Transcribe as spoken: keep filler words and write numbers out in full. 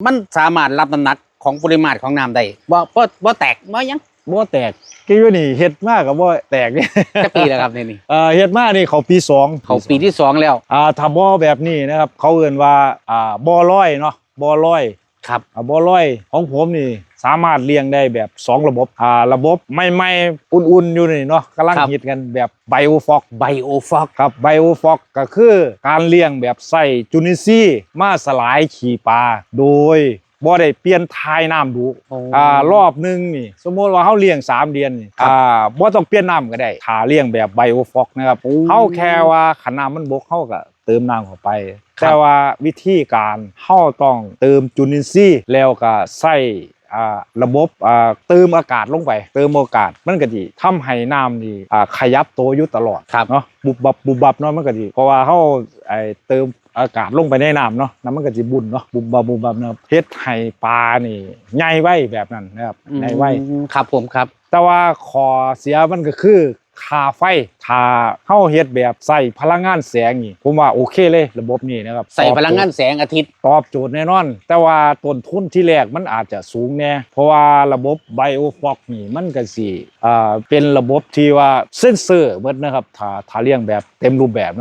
มันสามารถรับน้ำหนักของปริมาตรของน้ำได้บ่บ่บ่แตกบ่หยัง บ่แตก คืออยู่นี่เฮ็ดมาก็บ่แตกนี่ จักปีแล้วครับนี่นี่ เอ่อเฮ็ดมานี่เขาปีสอง เขาปีที่สองแล้ว อ่าถ้าบ่อแบบนี้นะครับ เขาเอิ้นว่าอ่าบ่อลอยเนาะ บ่อลอย ครับ อ่าบ่อลอยของผมนี่สามารถเลี้ยงได้แบบสองระบบ อ่าระบบใหม่ๆ อุ่นๆ อยู่นี่เนาะ กำลัง ครับ ฮิตกันแบบ Bio Floc Bio Floc ครับ Bio Floc ก็คือการเลี้ยงแบบใส่จุลินทรีย์มาสลายขี้ปลา โดยบ่ได้เปลี่ยนถ่ายน้ำดุ โอ้ อ่ารอบหนึ่งนี่ สมมติว่าเขาเลี้ยงสามเดือนนี่ ครับ อ่าบ่ต้องเปลี่ยนน้ำก็ได้ ถ้าเลี้ยงแบบ Bio Floc นะครับ โอ้ เขาแค่ว่าคันน้ำมันบกเขาก็เติมน้ำเข้าไป ครับ แต่ว่าวิธีการเขาต้องเติมจุลินทรีย์ แล้วก็ใส่อ่าระบบอ่าเติมอากาศลงไป เติมอากาศ มันก็สิทำให้น้ำนี่อ่าขยับตัวอยู่ตลอด ครับ เนาะ บุบบับบุบบับเนาะ มันก็สิ เพราะว่าเขาไอ้เติมอากาศลงไปในน้ำเนาะ น้ำมันก็สิบุนเนาะ บุบบับบุบบับนะครับ เฮ็ดให้ปลานี่ใหญ่ไวแบบนั้นนะครับ ใหญ่ไว อืมครับผมครับ แต่ว่าข้อเสียมันก็คือค่าไฟ ถ้าเฮาเฮ็ดแบบใส่พลังงานแสงนี่ ผมว่าโอเคเลยระบบนี้นะครับ ใส่พลังงานแสงอาทิตย์ ตอบโจทย์แน่นอน แต่ว่าต้นทุนที่แรกมันอาจจะสูงแน่ เพราะว่าระบบ Bio Floc นี่มันก็สิเอ่อเป็นระบบที่ว่าเซ็นเซอร์หมดนะครับ ถ้าถ้าเลี้ยงแบบเต็มรูปแบบ